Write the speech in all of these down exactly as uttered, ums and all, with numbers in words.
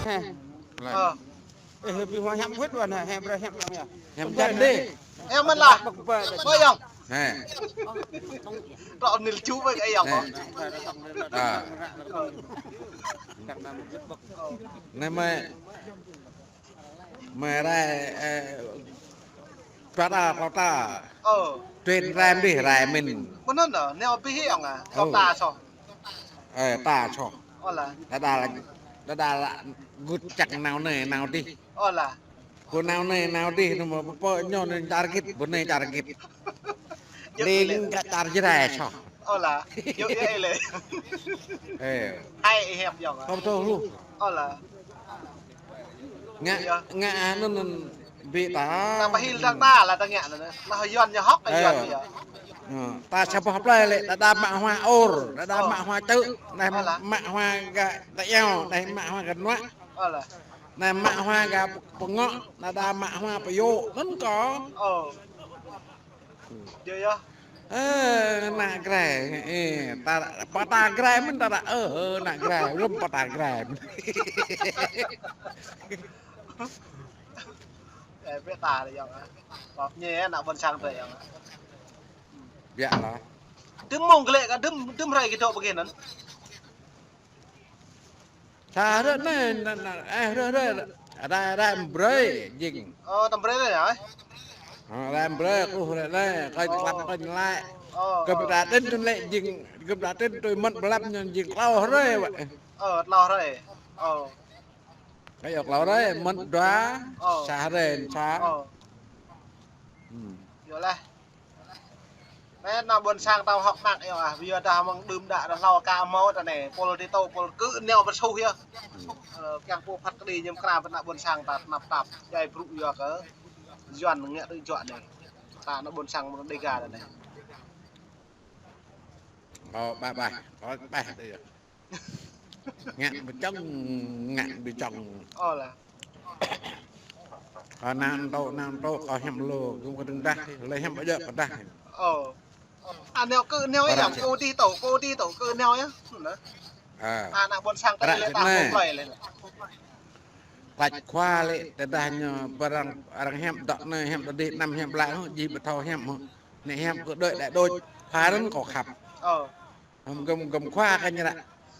Heh. Lah. Ơ. Ê, hơi bị hoa hiam huyết luôn hả? Hiam ra hiam lắm nhỉ? Hiam chân đi. Em mơn lah. Bơ, bơ, bơ. Bơ yong. Heh. Trọ nil chu bơ kơ yong. Heh. Hả? À. Anai mơi, mơi rai, ơ, pơđa, pơđa. Ơ. Tuen rai mih rai min. Mơn anŭn nao bih yong à? Ơ. Pơđa soh. Ơ, ta soh. Ơ lah. Đa đa, đa đa gŭt čang nao anai nao adih. Ơ lah. Kơ nao anai nao adih, anŭn mơ̆ pơpă ñu anai čar git, ƀu anai čar git. Ling kơ čar Jrai soh. Ơ lah. Yua, yua lĕ. Ơ. Hai hiam yong. Kâo tơl lu. Ơ lah. Ngă, ngă anŭn anŭn ƀiă ta. Ta pơhil dăng ta lah ta ngă anŭn. Lah Yuan ñu hŏk Yuan ñu. Ơ. Ơ, ta sa boh plơi lĕ, đa đa mă hua ôr, đa đa mă hua čư̆, đa mă hua gah ta iao, đa mă hua gah nuă. Ơ lah. Đa mă hua gah pơngŏ, đa đa mă hua pơyô, anŭn kâo. Ơ. Yơh, yơh. Ơ, ană Jrai, ơ, ta, pơta Jrai mơn ta, ơ, ơ, ană Jrai, lơ̆m pơta Jrai mơn. Ơ, pơta lĕ yong ah. Pap ñe ană ƀôn sang tơ yong ah. Biă lah. Đưm mông glaĭ kơ đưm, đưm hrơi kơ dŏ pơkeh anŭn. Sa hrơi anai, anai, anai, ơ, hrơi, hrơi, rai, rai brơi, jing. Ơ, tăm brơi anai hă? Ơ, rai brơi, kơ hrơi anai, kơ tlăp kơ laĭ. Ơ. Gơ̆p đa tin tui lĕ jing, gơ̆p đa tin tui mơ̆n ƀlăp ñu jing klâo hrơi wă. Ơ, klâo hrơi. Ơ. Kơ yua klâo hrơi, mơ̆n dua, ơ, sa hrơi, sa. Ơ. Hmm. Yua lah. Anai ană ƀôn sang ta hŏk mă yơh ah, yua dah mơ̆ng đưm đă dah hlâo ka hmâo ta anai, pôl dih tŏ, pôl kơ nao pơsuh yơh. Ơ, kiăng pô phat kơđi ñăm kra pơ ană ƀôn sang ta tơnap tap, jai brŭ yua kơ Yuan ngă tơjuă anai. Ta ană ƀôn sang mơ̆ng Dêga ta anai. Ơ, ƀai, ƀai, ơ, ƀai tơ yơh. Ngă ƀu čŏng, ngă ƀu čŏng. Ơ lah. Ơ, anŭn tŏ, anŭn tŏ, kâo hiam lu, kâo kơdơ̆ng dah, lĕ hiam ƀu djơ̆ pơdah. Ơ. Ơ, nao kơ nao yơh, kơ dih tŏ, kơ dih tŏ, kơ nao yơh. Ană ƀôn sang ta lĕ ta hmâo plơi lĕ. Klač khua lĕ, tơdah ñu pơ arăng, arăng hiam dŏ anai, hiam dŏ adih, anăm hiam laĭ, jih ƀu thâo hiam, anai hiam kơ đuaĭ đuaĭ đôč, khua anŭn kâo khăp. Ơ. Hăm gơ̆m, gơ̆m khua kơ ñu ră.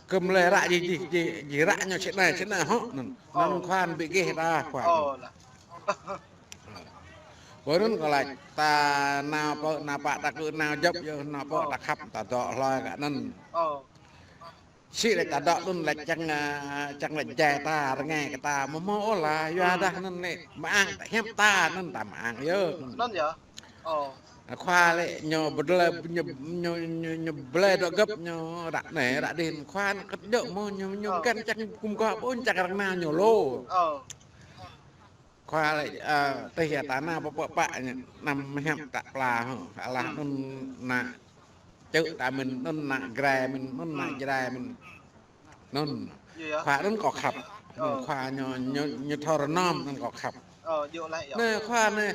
Gơ̆m lĕ ră jih, jih, jih, jih ră ñu sĭt anai, sĭt anai hŏ anŭn. Ơ. Anŭn khua anŭn ƀu gêh ta khua. Ơ lah. Pơ anŭn kâo laĭ ta nao pơ, nao pă ta kơ nao djŏp yơh, nao pơ ta khăp, ta dŏ hloi kơ anŭn. Ơ. Sĭt lĕ ta dŏ anŭn lĕ čang, ơ, čang lĕ jai ta, rơngai kơ ta, mơ̆ hmâo ôh lah, yua dah anŭn lĕ, mơak ta hiam ta, anŭn ta mơak yơh. Anŭn yơh. Ơ. Khua lĕ ñu ƀu dlơi, ñu, ñu, ñu, ñu blơi dŏ gơ̆p ñu ră anai, ră adih khua anŭn kơt djơ̆ mơ̆ ñu, ñu găn čang gum gŏ ƀu čang arăng nao ñu lu. Ơ. Khua lĕ, ơ, tih yua ta nao pơ pơ pă ñu, anăm hiam ta pla hŏ, alah anŭn ană čư̆ ta mơ̆n, anŭn ană Jrai mơ̆n, anŭn ană Jrai mơ̆n. Anŭn. Khua anŭn kâo khăp. Anŭn khua ñu, ñu, ñu thâo rơnŏm anŭn kâo khăp. Ơ, yơh lah yơh. Anai khua anai.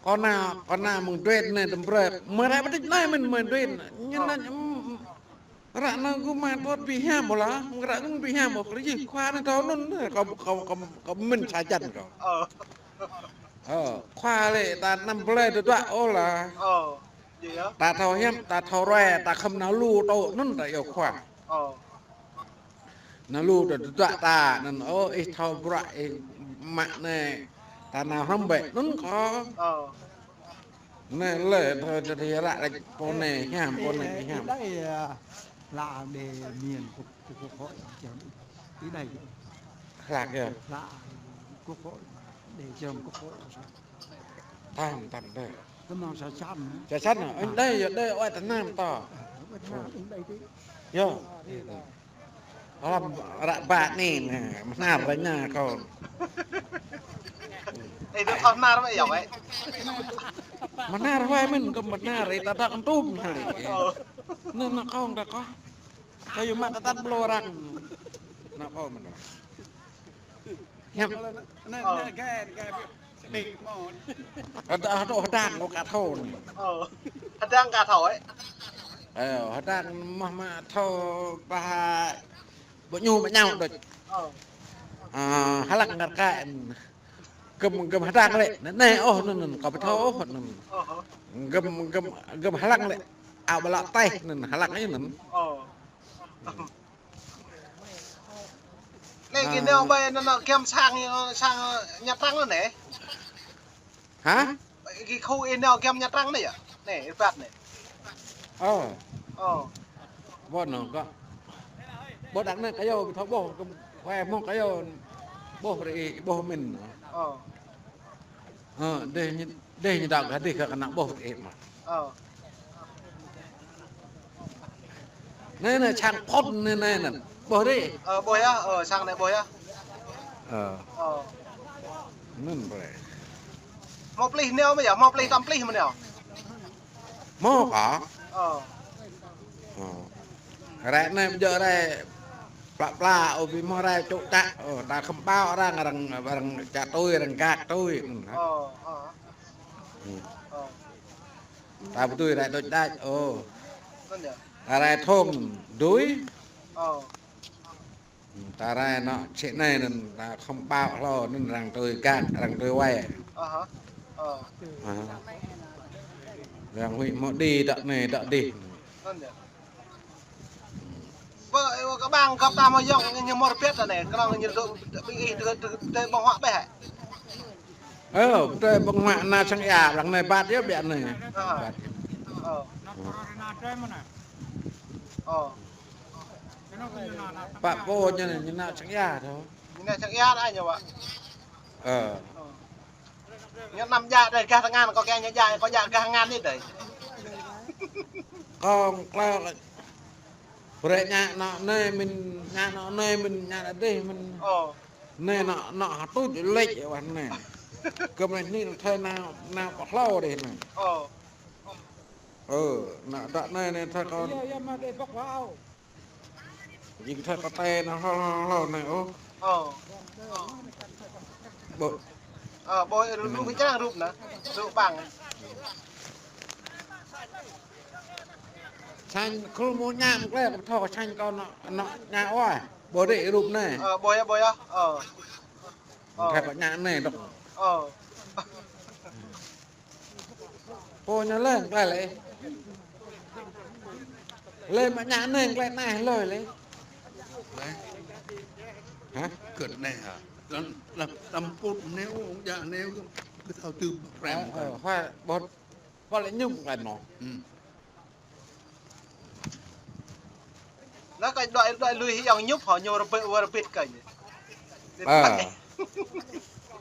Kâo nao, kâo nao mơ̆ng Duen anai tơm brơi. Mơi rai pơtĭt anai mơ̆n mơi Duen. Ñu anŭn, ưm, ră anai gơ̆ mă tuăt ƀu hiam ƀu lah. Ră anai ƀu hiam ƀu. Kơ jih khua anai thâo anŭn. Kâo, kâo, kâo, kâo mĭn sa jăn kâo. Ơ. Ơ, khua lĕ ta anăm blơi tơdruă ôh lah. Ơ. Yơh. Ta thâo hiam, ta thâo ruai, ta khŏm nao lu tŏ anŭn ta iâu khua. Ơ. Nao lu tơdruă ta anŭn, ơ, ih thâo bruă ih mă anai, ta nao hrŏm bĕ anŭn kâo. Ơ. Anai lĕ thâo čơđai ră lĕ pô anai hiam, pô anai hiam. Ih đơi, ơ, lă đe miên kơ, kơ, kơ, kơ, ih đơi. Hlak yơh. Lă kơ, kơ, đe jơm kơ, kơ. Tam, tam, đơi. Tơnăng sa čăn. Sa čăn, ơ, đơi, yơh, đơi, ơi, tơnăng ta. Ơ, ơi, tơnăng, ih đơi đơi. Yơh. Hlăm ră ƀă anai, anai, mơnar ră anai kâo. Ê, tơ kâo mơnar mơ̆ yơh, ê. Mơnar huai mơ̆n, kâo mơnar, ê, ta dŏ kơtŭm hă lĕ. Ơ. Anŭn, anŭn kâo, ta kâo. Kâo yua mă tơtăt ƀlŏr arăng. Anŭn kâo mơ̆n. Hiam. Anai, anai, gai, gai. Hơdang, hơdang, hơdang, kâo ka thâo anai. Ơ, hơdang ka thâo, ê. Ơ, hơdang mơ̆ mă thâo ƀă, ƀu ñu ƀu ñu đôč. Ơ. Ơ, hlăk ngă kơ. Gơ̆m, gơ̆m hơdang lĕ. Anai, anai, ôh, anŭn, anŭn, kâo ƀu thâo, ôh, anŭn. Gơ̆m, gơ̆m, gơ̆m hlăk lĕ. Ao ƀlŏk teh, anŭn, hlăk anai, anŭn. Ơ. Anai, kơ nao ƀơi anŭn, anŭn, giăm sang, sang Nha Trang anŭn anai. Hă? Kơ khu ih nao giăm Nha Trang anai yơh? Anai, ih ƀuh anai. Ơ. Ơ. Ƀuh anŭn kơ. Ƀuh đăk anai kơ yơh, ƀu thâo ƀuh, kơ, kơ mơ̆ng kơ yơh. Ƀuh brơi ih, ƀuh mĭn. Ơ. Ơ, dêh ñu, dêh ñu đăo kơ dêh kơ kơnang ƀuh brơi ih mơ̆n. Ơ. Anai, anai, sang phŭn anai, anai, anai. Ƀuh dih. Ơ, ƀuh yơh, ơ, sang anai ƀuh yơh. Ơ. Ơ. Anŭn brơi. Hmâo plih nao mơ̆ yơh, hmâo plih tơm plih mơ̆ nao. Hmâo kơ. Ơ. Ơ. Rai anai ƀu djơ̆ rai plă plă, ơ, ƀu hmâo rai čŏk čăk, ơ, ta khŏm ƀao arăng, arăng, arăng čă tui, arăng gak tui. Ơ, ơ. Ơ. Ta ƀu tui rai đôč đač, ơ. Anŭn yơh. Ta rai thŏng dưi. Ơ. Ta rai anŏ čih anai anŭn ta khŏm ƀao hlâo anŭn arăng tui gak, arăng tui wai. Ơ hă. Ơ. Ơ. Arăng huĭ hmâo đĭ dŏ anai dŏ dih. Anŭn yơh. Ƀơ, ơ, kơ ƀang gŏp ta hmâo yŏng ñu hmâo rơbet anai, kơnơ̆ng ñu dŏ ƀing ih tơ, tơ, tơ ƀơ̆ng huă ƀĕ hă? Ơ, tơ ƀơ̆ng huă ană sang ia, arăng anai ƀat yơh ƀiă anai. Ơ. Ƀat. Ơ. Ơ. Pă pô ñu anai, ñu ană sang ia thâo. Ñu ană sang ia anai ñu wă. Ơ. Ơ. Ñu anăm djă đơi gah tơngan, kâo kiăng ñu djă, kâo djă gah tơngan anai đơi. Kâo klă lĕ. Brơi ñu anŏ anai mĭn, ñu anŏ anai mĭn, ñu anŏ dih mĭn. Ơ. Anai anŏ, anŏ hơtuč lĕč wă anai. Gơ̆m anai anai thâo nao, nao pơ hlâo dih anai. Ơ. Ơ, anŏ dŏ anai anai thâo kâo. Jing thâo kâo tơl anai hlâo, hlâo, hlâo anai, ôh. Ơ. Ƀuh. Ơ, ƀuh, rup, rup čang rup anai. Rup ƀang. Sang khul mơ̆ ñu mơ̆ klĕ kâo thâo sang kâo anŏ, anŏ ñu ôh. Ƀuh dih rup anai. Ơ, ƀuh yơh, ƀuh yơh. Ơ. Ơ. Thâo kâo ñu anai dŏ. Ơ. Pô ñu lĕ, klĕ lĕ. Lĕ mă ñu anai, klĕ anai lơi lĕ. Lĕ. Hă? Kơ̆t anai hă? Lăm, lăm, lăm pŭt anai, ơ, djă anai, kơ thâo tŭ prem. Ơ, ơ, huai, ƀuh, ƀuh lĕ ñu klĕ anŭn. Hm. Anai kơ đuaĭ, đuaĭ lui hơyong ñŭp hŏ ñu rơbit, wơr rơbit kơ ñu. Ơ.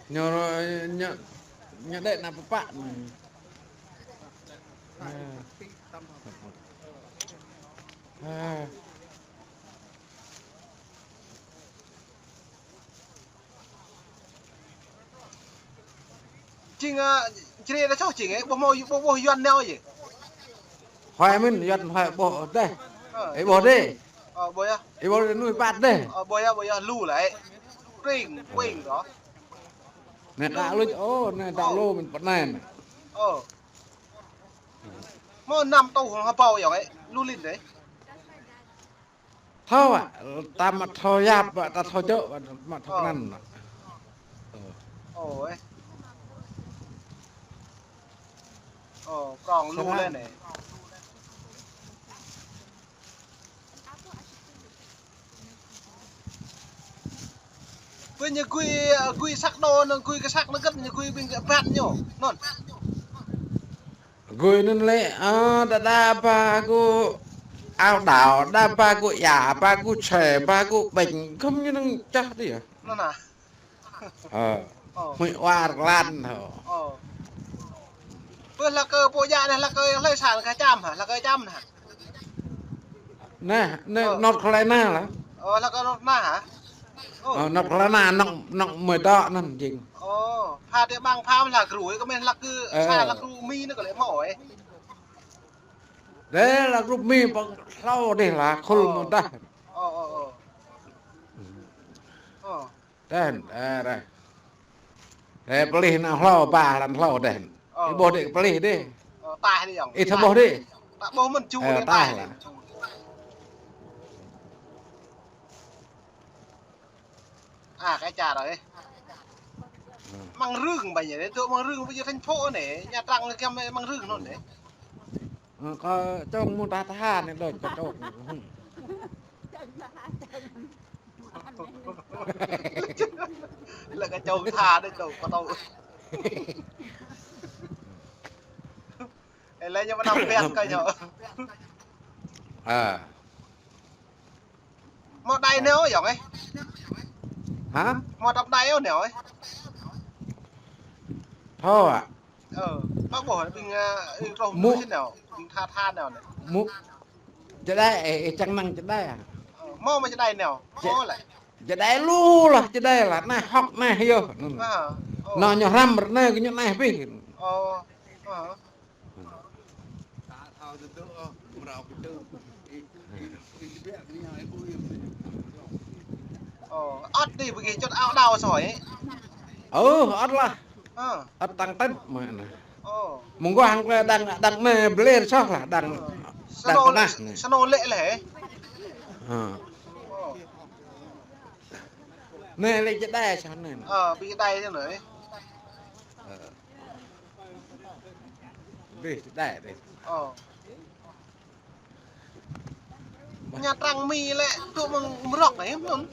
Ñu, ñu, ñu đĕ ană pơpă anai. Ơ. Ơ. Jing, ơ, Jrai đa čoh jing, ơ, ƀuh hmâo, ƀuh, ƀuh Yuan nao yơh. Huai mĭn, Yuan huai ƀuh dêh. Ơ. Ih ƀuh dih. Ơ, ƀuh yơh. Ih ƀuh dih nuih ƀat dih. Ơ, ƀuh yơh, ƀuh yơh, lu lĕ. Kring, kring dŏ. Anai ta luč, ơ, anai ta lu mĭn pơ anai. Ơ. Hmâo năm tŭ hăng hơbâo yơh, ơ, lu lin dih. Thâo ă, ta mă thâo yap, ta thâo čŏk, mă thâo kơnăn. Ơ. Ơ, ơ. Ơ, prong lu lĕ anai. Ƀơi ñu gui, ơ, gui săk đô, anŭn gui kơ săk anŭn gơ̆t, ñu gui ƀing kơ ƀat ñu. Anŭn. Gui anŭn lĕ, ơ, đa đa ba gŭ ao đao, đa ba gŭ ia, ba gŭ čhe, ba gŭ ƀĕnh, gơ̆m ñu anŭn čah dih yơh. Anŭn hă? Ơ. Ơ. Huĭ war klan hŏ. Ơ. Ƀơi hlak kơ pô djă anai, hlak kơ hlơi sang kơ čăm hă, hlak kơ čăm hă? Anai, anai, ơ. North Carolina lah. Ơ, hlak kơ North Carolina hă? Ơ. Ơ, North Carolina, anŏ, anŏ mơi dŏ anŭn jing. Ơ, pha tơ ƀang pha hlak gru, kơ mĭn hlak kơ, ơ. Sa hlak gru Mi anai kơ lĕ hmâo ôh. Dêh, hlak gru Mi păng hlâo dih lah, khul mơ̆ dah. Ơ, ơ, ơ. Ơ. Dêh, ơ, dêh. Dêh, pơlih anŭn hlâo, ba lăn hlâo dêh. Ơ. Ih ƀuh dih, pơlih dih. Ơ, taih dih yơh. Ih thâo ƀuh dih. Ta ƀuh mơ̆n ču dih, taih lah. À, cái chả rồi. Măng rừng bây giờ, đấy, tụi măng rừng bây giờ thành phố này, Nha Trang kiăm măng rừng luôn đấy. Ơ, kâo čŏng mơ̆ng ta tha anai đôč kâo čŏng. Lĕ kâo čŏng tha đôč kâo, kâo tŭ. Ê, lĕ ñu mơnam piat kâo ñu. Ơ. Hmâo đai nao yŏng ơi. Hă? Hmâo đăp đai ôh nao ơi. Thâo ă. Ơ, hmâo ƀuh ƀing, ơ, ƀing troh mŭk sĭt nao, ƀing tha tha nao anai. Mŭk. Čơđai, ê, ê, čang năng čơđai ă. Ơ, hmâo mă čơđai nao. Ơ, lĕ. Čơđai lu lah, čơđai lah, nah hŏk nah yơh. Ơ, ơ. Nao ñu hrăm ră anai kơ ñu nah pih. Ơ, ơ. Ơ, ăt đi, ƀơi čŏt ao đao soi. Ơ, ăt lah. Ơ. Ăt tăng tết mơ̆ anai. Ơ. Mơguah hăng kơ đang, đang anai bler soh lah, đang, ơ, đang tơnah anai. Sơnô lĕ lĕ. Ơ. Ơ. Anai lĕ čơđai soh anai. Ơ, ƀing čơđai soh anai. Ơ. Ƀing čơđai anai. Ơ. Nha Trang mi lĕ tŭ mơ̆ng mrŏk anai, mơ̆n.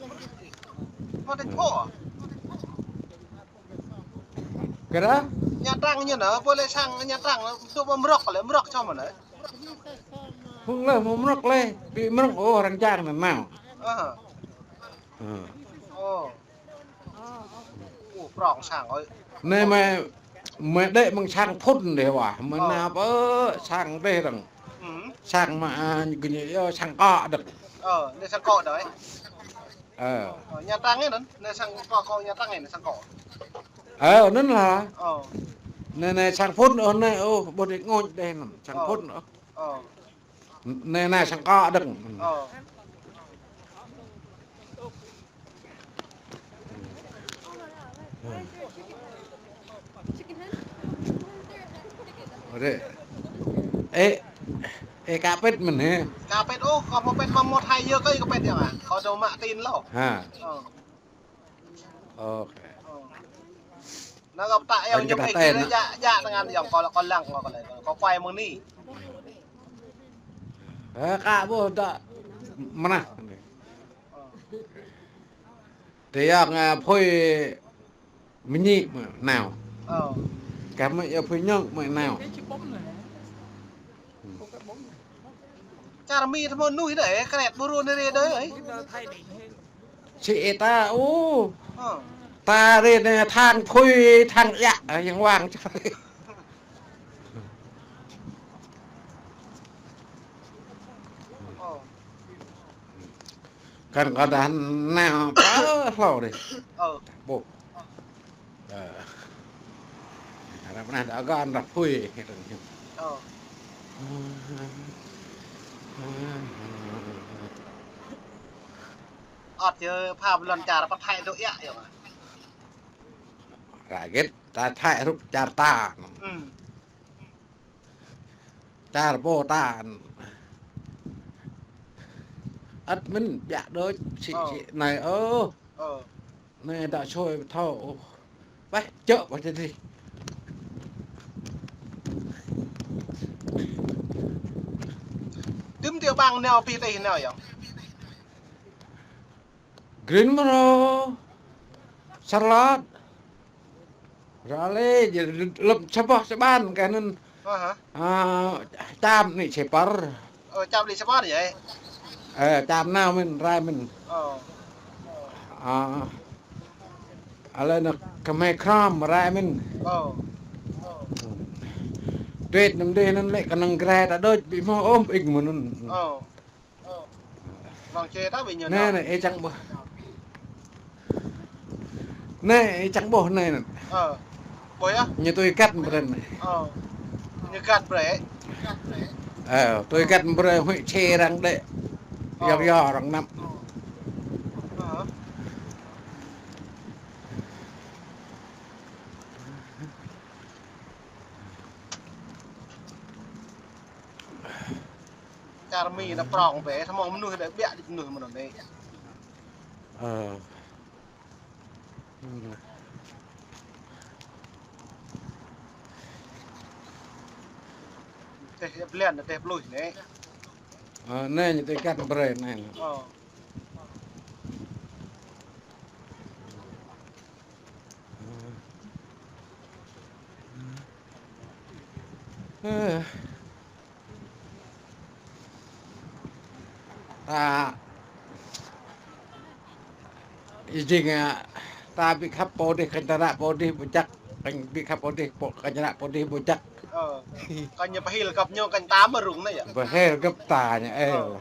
Mơ̆ng thành phố. Kơ ră? Nha Trang ñu anai, ƀơi lĕ sang Nha Trang, tŭ mơ̆ng mrŏk lĕ, mrŏk čŏng mơ̆n anai. Mơ̆ng lĕ, mơ̆ng mrŏk lĕ, ƀing mrŏk, ơ, arăng čang anai, nao. Ơ. Ơ. Ơ. Ơ, prŏng sang ơi. Anai mơi, mơi đĕ mơ̆ng sang phŭn đĕ wa, mơi nao pơ sang đĕ răng. Sang mă, a, gơñu yơh sang kŏ đĕ. Ơ, anai sang kŏ đĕ. Ơ. Ơ, Nha Trang anŭn, anai sang kŏ, kŏ Nha Trang anai sang kŏ. Ơ, anŭn lah. Ơ. Anai, anai sang phŭn, ơ, anai, ơ, ƀu đĕ ngôñ đĕ anŭn, sang phŭn, ơ. Ơ. Anai, anai sang kŏ đĕ. Ơ. Ơ, ơ, kơ pĕt mơ̆n hă? Kơ pĕt, ơ, kâo hmâo pĕt mă mơ̆ thâo yơh kơ, kơ pĕt yơh mă. Kâo dŏ mă tin lŏ. Hă. Ơ. Ôkê. Ơ. Anai kâo pơtă yơh, ñu mă kơ tơlơi anai. Yă, yă tơngan yơh, kâo, kâo lăng, kâo, kâo lăng, kâo kuai mơ̆ng anai. Ơ, kơ ƀuh dŏ mơnah. Tơyŏng, a, phơi mơñĭ mă nao. Ơ. Kơ mă yơh phơi ñŏng mă nao. Čar mi tơmơ̆ nuih đơi, kret ƀu run rê đơi. Sĭ ta, ô. Ơ. Ta rê anai thang phơi, thang yă, yang wang. Ơ. Kăn kơ đa nao pơ hlâo đih. Ơ. Ƀuh. Ơ. Arăng pơnah đa găn đa phui. Ơ. Ăt yơh pha ƀlŏn čar pơ Thái dŏ yă yơh. Ră gĕt ta Thái rup čar ta. Ư. Čar pô ta. Ăt mĭn ƀiă đôč sĭ sĭ anai ơ. Ơ. Anai đa sôi thâo. Ƀeh, čơ̆ ƀơi tơdih. Tơm tiŏ ƀăng nao pih tih nao yơh. Green mrô, Charlotte, Raleigh, lŏm sa boh sa ƀan kơ anŭn. Ơ hă? A, čăm anai Sê Pơr. Ơ, čăm anai Sê Pơr yơh. Ơ, čăm nao mĭn, rai mĭn. Ơ. A, alơ nao kơ mê kram, rai mĭn. Ơ. Tuyệt năm đih anŭn lĕ kơnơ̆ng gre ta đôč ƀu hmâo ôh ing mơ̆n anŭn. Ơ. Anai, anai, ê čang ƀuh. Anai, ê čang ƀuh anai, anai. Ơ. Ƀuh yơh? Ñu tui găt brơi anai. Ơ. Ñu găt brơi. Ơ, tui găt brơi huĭ čê arăng đĕ. Ơ. Yơh, yơh, arăng năp. Ơ. Čar mi anai prŏng bĕ, tơmơ̆ mơnuih đơi ƀiă đĭ mơnuih mơ̆n anai. Ơ. Teh blen, teh pluih ne. Ơ, ne ñu teh găn brơi ne. Ơ. Ơ. Ta, ih jing, a, ta ƀu khăp pô dih, kơ ta ră pô dih ƀu čăk, kơ ƀu khăp pô dih, pô, kơ ră pô dih ƀu čăk. Ơ. Kơ ñu pơhil găp ñu, kơ ta mơ̆ rŭng ne yơh. Pơhil găp ta ñu, ơ. Ơ.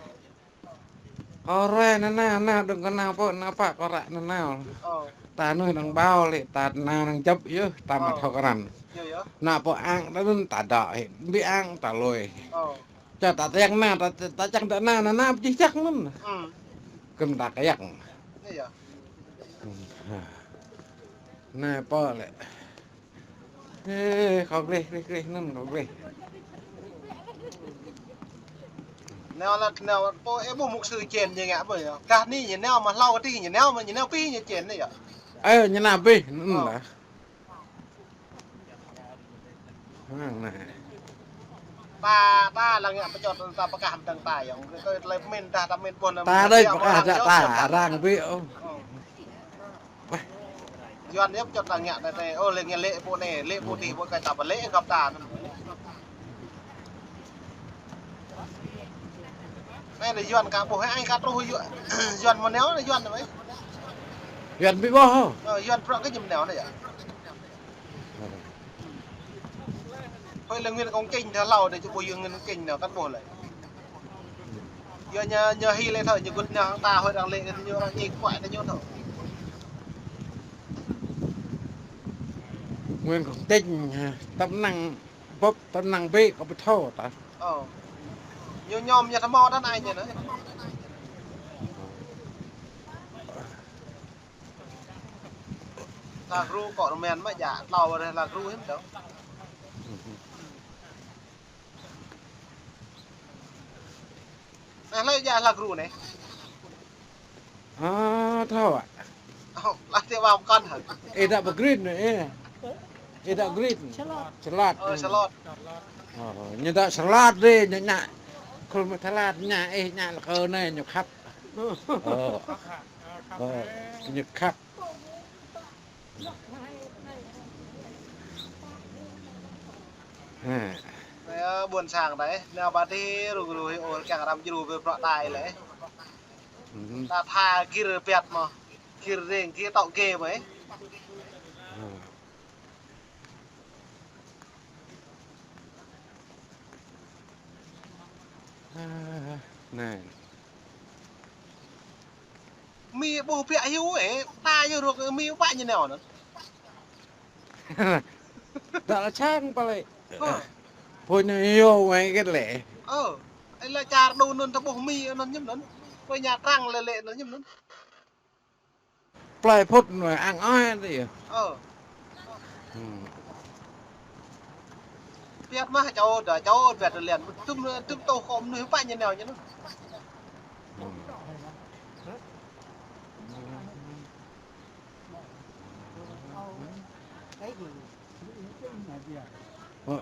Kơ ră nanao, nao đơ̆ng kơ nao pô, nao pă kơ ră nanao. Ơ. Ta nuih năng ƀâo lĕ, ta nao năng jăp yơh, ta mă thâo krăn. Yơh, yơh. Nao pô ang, ta nun ta dŏ hĭ, ƀu ang ta lui. Ơ. Ča ta tiăng nao, ta, ta čang ta nao, nao, nao, či čang nun. Hm. Kơ ta kơ yăng. Yơh, yơh. Nao pô lĕ. Ê, kâo gleh, gleh, gleh, nun kâo gleh. Nao lăt, nao, pô, ê, ƀuh mục sư čen ñu ngă ƀơi yơh. Kah ni ñu nao mă hlâo kơ tih ñu nao mă ñu nao pih ñu čen ne yơh. Ê, ñu nao pih, nun lah. Hăng nă. Ta, ta lăng ngă pơčot ta pơkah mơdang ta yơh. Kơ tơlơi pơmĭn ta, ta mĭn ƀuh ta đơi pơkah jă ta, arăng ƀu. Ơ. Yuan yơh čŏt ta ngă anai, anai, ơ, lĕ ngă lĕ pô anai, lĕ pô dih, pô kơ ta pơlĕ găp ta anŭn. Anai lĕ Yuan ka ƀuh, ai ka truh Yu-, Yuan mơ̆ nao anai Yuan anai. Yuan ƀu ƀuh hă? Ơ, Yuan prŏng kơ ñu mơ̆ nao anai yơh. Hơi là Nguyễn Công Trình thơ hlâo anai, či ƀuh Nguyễn Công Trình nao kăn ƀuh lĕ. Yua ñu, ñu hil lĕ thơ, ñu gŭt ñu hăng ta hơi arăng lĕ, ñu arăng čih kuai ñu thơ. Nguyễn Công Trình, hă, tâm năng bưp, tâm năng ƀĕ, kâo ƀu thâo ta. Ơ. Ñu ñom ñu thâo mơ̆ đa anai ñu nă. Hlak rŭ kơ rơmen mă djă, tlâo rơh hlak rŭ hiư̆m dơ̆ng. Anai hlơi djă hlak rŭ anai? Ơ, thâo ă? Ơ, lah tĕ ƀam kăn hă? Ê, dă ƀơ green anai, ê. Ê, dă green. Salad. Salad. Ơ, salad. Ơ, ñu dă salad dih, ñu ñă. Khul mă salad ñă, ê, ñă lakơ anai, ñu khăp. Ơ. Ơ, ñu khăp. Hă. Anai, ơ, ƀôn sang ta, nao ƀă dih, rŭng rŭng, ơ, kiăng răm djru ƀơi bruă ta lĕ. Hm. Ta tha gir piăt mơ̆. Gir rêng, gir tŏ gê mơ̆. Ơ. Ơ, anai. Mi ƀuh biă hyu ê, ta yơh rŏk mi ƀă ñu nao anŭn. Dă lă čang pă lĕ. Ơ. Pô ñu hyu wai kĕt lĕ. Ơ, ê lă čar đu anŭn ta ƀuh mi anŭn ñŭm anŭn. Pô ñu trăng lĕ lĕ anŭn ñŭm anŭn. Plơi phŭt anai ang oi tơ yơh. Ơ. Hm. Piăt mă čô, dă čô, piăt lĕ lĕn. Tŭm, tŭm tôh kơ mơnuih pă ñu nao ñu anŭn. Hm. Ơ.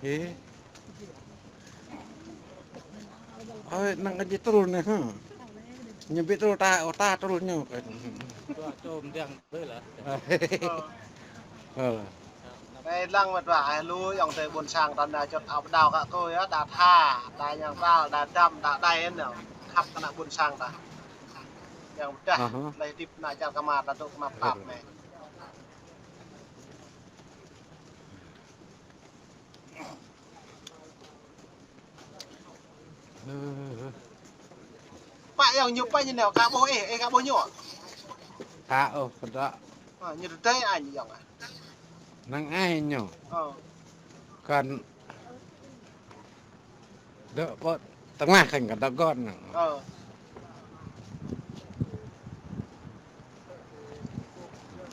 Ê. Ơi, năng kơ či trŭl anai, hă? Ñu ƀu trŭl ta, ơ, ta trŭl ñu. Ơ. Ơ. Anai lăng mơ̆ dua, ai lu, ayŏng adơi ƀôn sang ta anai čŏt ăp đao kơ kâo yơh, đa tha, đa ñang tal, đa dăm, đa đai anŭn. Khăp kơ ană ƀôn sang ta. Yang pơdah, lĕ hơdip ană čar kơmar ta dŏ kơnăp tap anai. Pă ayŏng ñu pă ñu nao, ka ƀuh ih, ih ka ƀuh ñu? Ka ôh, kơdŏ. Ơ, ñu tơdơi ai ñu ayŏng ah? Năng ai ñu. Ơ. Kăn dŏ pơ tơngah kăn kơdŏ gŏn năng. Ơ.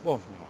Ƀuh ñu.